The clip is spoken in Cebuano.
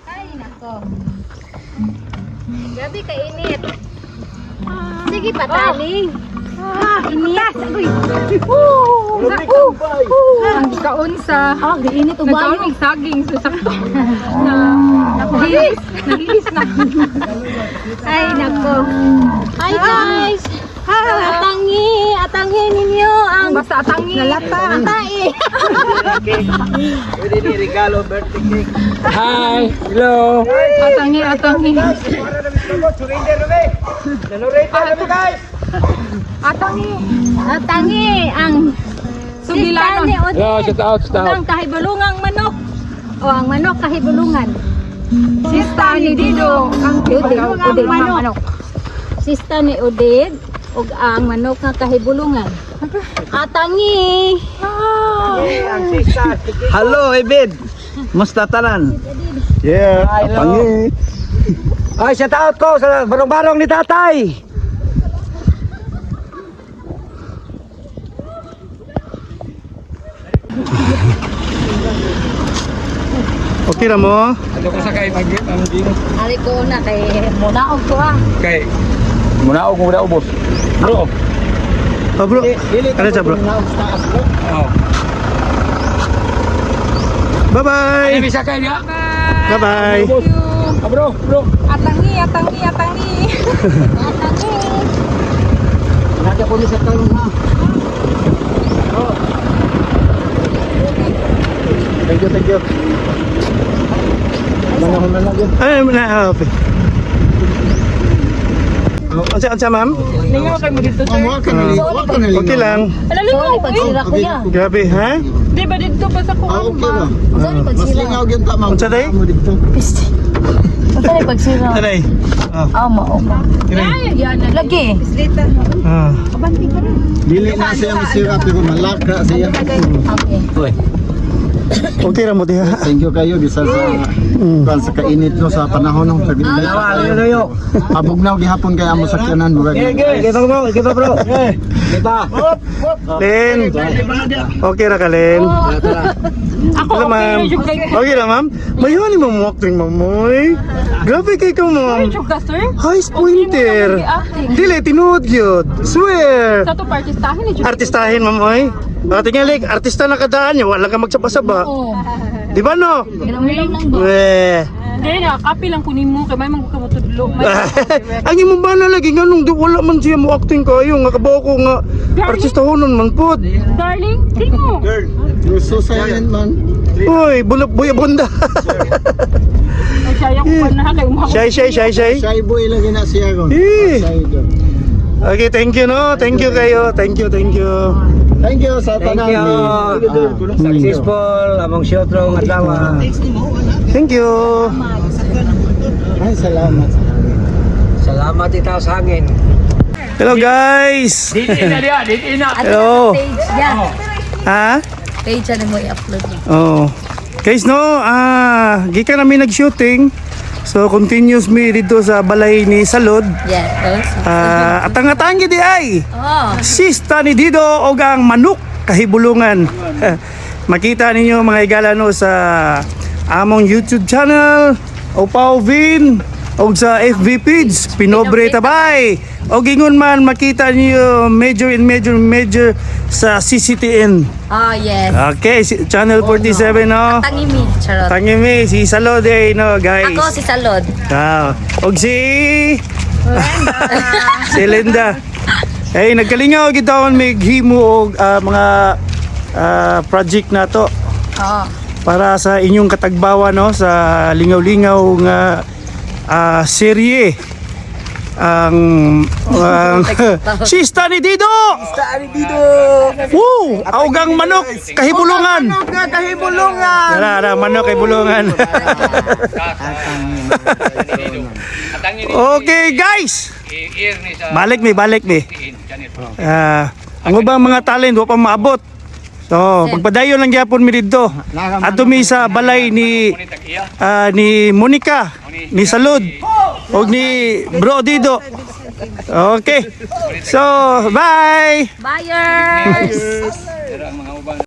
Ay, nako. Grabe ka init. Sige, patali. Init. Agoy. Ang kaon sa Ah, giinit og nagkaon bayo. og saging sa sakto. Na nahilis, nahilis na. Ay, nako. Hi, guys. Atangi, atangi ninyo ang Basta atangi. nalata. Tae. Pwede ni regalo birthday cake. Hi! Hello! Atangi, atangi. Surrender na Nanurrender na guys! Atangi. Atangi ang Sugilanon. sista ni Odette. Hello, shout out, shout out. Ang kahibulungang manok. O, ang manok kahibulungan. Sista ni Dido. Ang Odette. ang manok. Sista ni Odette ug ang manok nga kahibulungan. Atangi. Ang sista. Hello, Ibid. Musta tanan? Yeah, Hello. atangi. Ay, shout out ko sa barong-barong ni tatay. Okay ra mo? Ano ko sa kay mag ang Ari ko na kay munaog ko ah. Kay muna og muna ubos. Bro. Oh, bro. Ano siya, bro? Oh. Bye-bye. Ay, bisa kay ya. Bye-bye. Thank you. Ah, bro, bro. Atangi, atangi, atangi. Atangi. Nada ko ni sa talong ha. Thank you, thank you. Ay, na, okay. Oh, unsa unsa, ma'am? Lingaw kay mo dito, sir. Okay lang. Ala, lingaw eh. Kuya. Grabe, ha? Di ba dito pa sa kuwan ba? Unsa ni pagsira? Unsa day? Unsa ni pagsira? Taday. Oh. Ah, mao. Taday. Yan na. Lagi. Ah. Dili na siya masira pero malaka siya. Okay. Okay ra mo diha. Thank you kayo bisan sa kuan sa kainit no sa panahon ng tag-init. Layo. Abugnaw gihapon kay amo sakyanan murag. Give bro, give bro. Diba? Len. Okay ra ka, Len. Ako, Hello, okay ma'am. na yung kay. Okay ra, ma'am. Mayon ni ma'am walking, ma'am. Oy. Grabe kay ka, ma'am. Joke ka, sir? High pointer. Dili tinuod gyud. Swear. Sa to partistahin ni Artistahin, ma'am, oy. Ah, tingali, artista na kadaan niya, wala ka magsaba-saba. Di ba no? Weh. Hindi na, kapi lang kunin mo kay may mangguka mo tudlo. May Ang imong bana lagi nganong di wala man siya mo acting kayo nga kabaw ko nga artistahonon man pod. Darling, tingo. You're so silent man. Uy, bulap buya bunda. Ay, siya ko pa na kay mo. Shy shy shy shy. Shy boy lagi na siya ron. Eh. Shy girl. Okay, thank you no. Thank you kayo. Thank you, thank you. Thank you sa Thank tanan. you. Successful among siyotro ng adlaw. Thank you. Ay, salamat. Salamat itaw sa hangin. Hello guys. Dito na diya, dito na. Hello. Page ya. Ha? Page ano mo i-upload niya. Oh. Guys, no, gikan namin nag-shooting. So continuous mi dito sa balay ni Salod. Yes. Atang-atang gid ay. Oh. Sista ni Dido og ang manok kahibulungan. Makita ninyo mga higala no sa among YouTube channel Opaw Vin og sa FB page Pinobre Tabay. Og ingon man makita niyo major and major major sa CCTN. Oh, yes. Okay, channel 47 no. Tangimi, charot. Tangimi si Salode no guys. Ako si Salod. Ah, og si si Linda. Hey, nagkalingaw gid taon mig himo og mga project nato Oh. para sa inyong katagbawan no sa lingaw-lingaw nga serye ang Sista ni Dido! Sista ni Dido. Woo! Augang manok kahibulungan. Manok nga kahibulungan. Tara, tara, manok kahibulungan. Okay, guys. Balik mi, balik mi. Ang ubang mga talent wa pa maabot. So, pagpadayon lang gyapon mi didto. Adto mi sa balay ni ni Monica, ni Salud, ug ni Bro Dido. Okay. So, bye. Buyers!